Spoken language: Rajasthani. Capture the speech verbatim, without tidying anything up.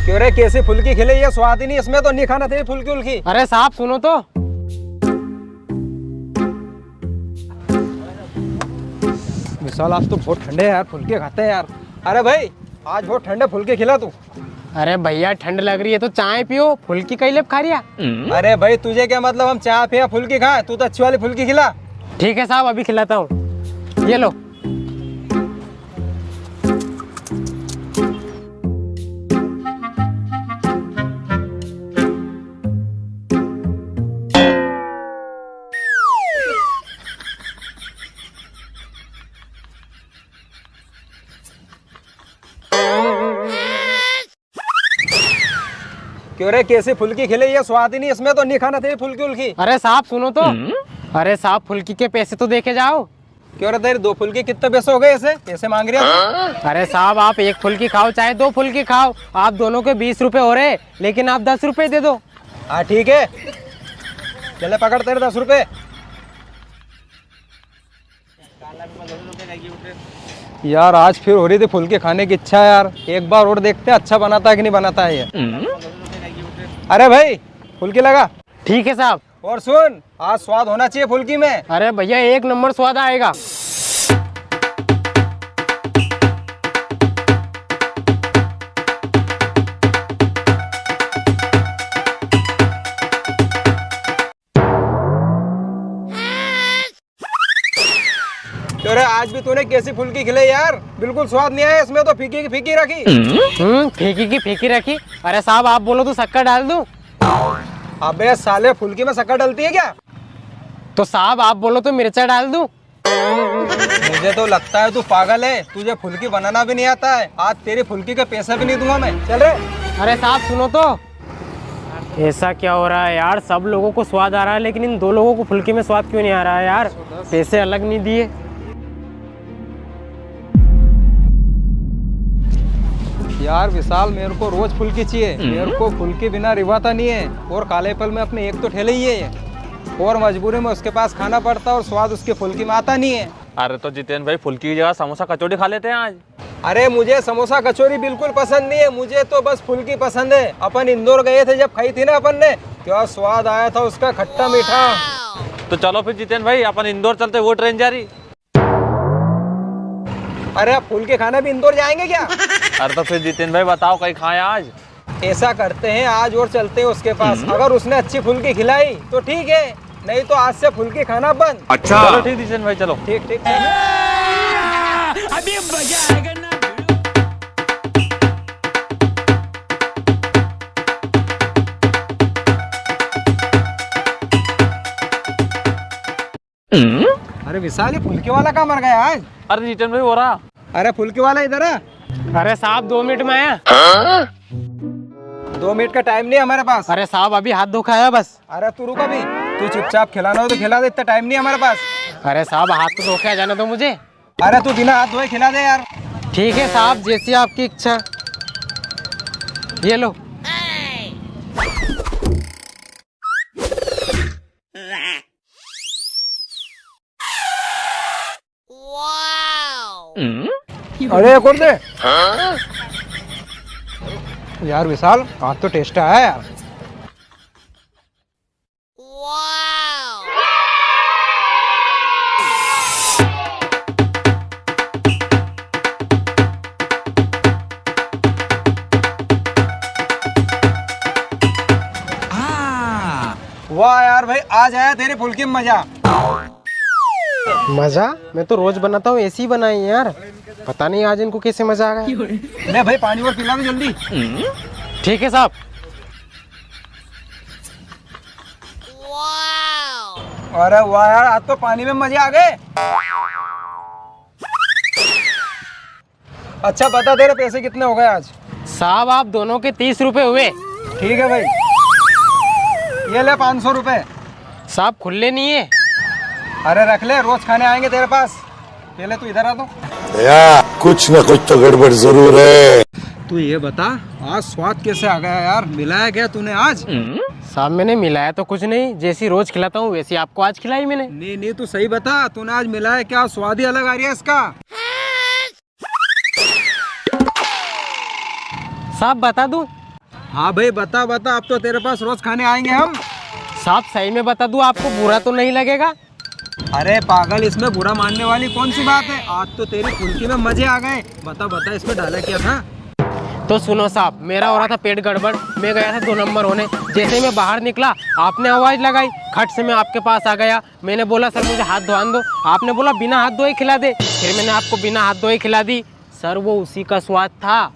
क्यों रे, कैसी फुल्की खिले, ये स्वाद ही नहीं इसमें तो, नहीं खाना चाहिए फुल्की उल्की। अरे साहब, सुनो तो। विशाल, आज तो बहुत ठंडे है यार, फुल्के खाते हैं यार। अरे भाई, आज बहुत ठंड है, फुल्के खिला तू। अरे भैया, ठंड लग रही है तो चाय पियो, फुल्की कई लेप खा रिया। अरे भाई, तुझे क्या मतलब हम चाय पिए या फुल्की खाएं, तू तो अच्छी वाली फुल्की खिला। ठीक है साहब, अभी खिलाता हूँ, ये लो। क्यों रे, कैसी फुल्की खिले, ये स्वाद ही नहीं इसमें तो, नहीं खाना चाहिए फुल्की उल्की। अरे साहब, सुनो तो। अरे साहब, फुल्की के पैसे तो दे के जाओ। क्यों रे, तेरी दो फुल्की कितने पैसे हो गए, ऐसे पैसे मांग रहे हैं? अरे साहब, आप एक फुल्की खाओ चाहे दो फुल्की खाओ, आप दोनों के बीस रुपए हो रहे, लेकिन आप दस रुपए दे दो। हाँ ठीक है, चले पकड़ तेरे दस रुपए। यार, आज फिर हो रही थी फुल्की खाने की इच्छा यार, एक बार और देखते हैं अच्छा बनाता है कि नहीं बनाता है ये। अरे भाई, फुल्की लगा। ठीक है साहब। और सुन, आज स्वाद होना चाहिए फुल्की में। अरे भैया, एक नंबर स्वाद आएगा। क्यों रे, आज भी तूने कैसी फुल्की खिलाई यार, बिल्कुल स्वाद नहीं आया इसमें तो, फीकी की फीकी रखी। हम्म, फीकी की फीकी रखी। अरे साहब, आप बोलो तो शक्कर डाल दूं? अबे साले, फुल्की में शक्कर डलती है क्या? तो साहब, आप बोलो तो मिर्चा डाल दूं? मुझे तो लगता है तू पागल है, तुझे फुल्की बनाना भी नहीं आता है। आज तेरी फुल्की के पैसे भी नहीं दूंगा मैं। चल रे। अरे साहब, सुनो तो। ऐसा क्या हो रहा है यार, सब लोगों को स्वाद आ रहा है, लेकिन इन दो लोगों को फुल्की में स्वाद क्यों नहीं आ रहा है यार? पैसे अलग नहीं दिए। यार विशाल, मेरे को रोज फुल्की चाहिए, मेरे को फुल्की बिना रिवाता नहीं है। और कालेपल में अपने एक तो ठेले ही है ये, और मजबूरी में उसके पास खाना पड़ता है और स्वाद उसकी फुल्की में आता नहीं है। अरे तो जितेन भाई, फुल्की की जगह समोसा कचौड़ी खा लेते हैं आज। अरे, मुझे समोसा कचौरी बिल्कुल पसंद नहीं है, मुझे तो बस फुल्की पसंद है। अपन इंदौर गए थे जब खाई थी ना अपन ने, क्या स्वाद आया था उसका, खट्टा मीठा। तो चलो फिर जितेन भाई, अपन इंदौर चलते, वो ट्रेन जा रही। अरे, आप फुल्की खाना भी इंदौर जाएंगे क्या? अरे तो फिर जितेन भाई बताओ, कहीं खाएं आज? ऐसा करते हैं, आज और चलते हैं उसके पास। हम्म। अगर उसने अच्छी फुल्की खिलाई तो ठीक है, नहीं तो आज से फुल्की खाना बंद। अच्छा। चलो ठीक जितेन भाई, चलो। ठीक, ठीक, ठीक। अभी मजा आएगा ना। अरे विशाल, ये फुल्की वाला कहाँ मर गया आज? अरे जितेन भाई, हो रहा। अरे फुल्की वाला, इधर आ। अरे साहब, दो मिनट में आया। दो मिनट का टाइम नहीं है हमारे पास। अरे साहब, अभी हाथ धो के आया बस। अरे तू रुक अभी, तू चुपचाप खिलाना हो तो खिला दे, इतना टाइम नहीं है हमारे पास। अरे साहब, हाथ तो धो के आ जाने दो मुझे। अरे तू बिना हाथ धोए खिला दे यार। ठीक है साहब, जैसी आपकी इच्छा। ये लो। अरे, एक और दे। यार विशाल, आज तो टेस्ट आया यार। वाह यार भाई, आज आया तेरी फुल्की में मजा। मजा? मैं तो रोज बनाता हूँ, ऐसी ही बनाई है यार। पता नहीं आज इनको कैसे मजा आ गया। ले भाई, पानी और पिला दो जल्दी। ठीक है साहब। अरे वाह यार, आज तो पानी में मजे आ गए। अच्छा बता, तेरे पैसे कितने हो गए आज? साहब, आप दोनों के तीस रुपए हुए। ठीक है भाई, ये ले पाँच सौ रुपए। साहब, खुले नहीं है। अरे रख ले, रोज खाने आएंगे तेरे पास। पहले तू इधर आ तो। भैया, कुछ ना कुछ तो गड़बड़ जरूर है। तू ये बता, आज स्वाद कैसे आ गया यार, मिलाया क्या तूने आज? साहब, मैंने मिलाया तो कुछ नहीं, जैसी रोज खिलाता हूँ वैसी आपको आज खिलाई मैंने। नहीं नहीं, तू सही बता, तूने आज मिलाया क्या? स्वाद ही अलग आ रहा है इसका। साहब, बता दूं? हाँ भाई, बता बता, अब तो तेरे पास रोज खाने आएंगे हम। साहब, सही में बता दूं, आपको बुरा तो नहीं लगेगा? अरे पागल, इसमें बुरा मानने वाली कौन सी बात है? आज तो तेरी फुल्की में मजे आ गए। बता बता, इसमें डाला क्या था? तो सुनो साहब, मेरा हो रहा था पेट गड़बड़, मैं गया था दो नंबर होने। जैसे ही मैं बाहर निकला, आपने आवाज लगाई, खट से मैं आपके पास आ गया। मैंने बोला, "सर, मुझे हाथ धोआन दो।" आपने बोला, "बिना हाथ धोए खिला दे।" फिर मैंने आपको बिना हाथ धोए खिला दी। सर, वो उसी का स्वाद था।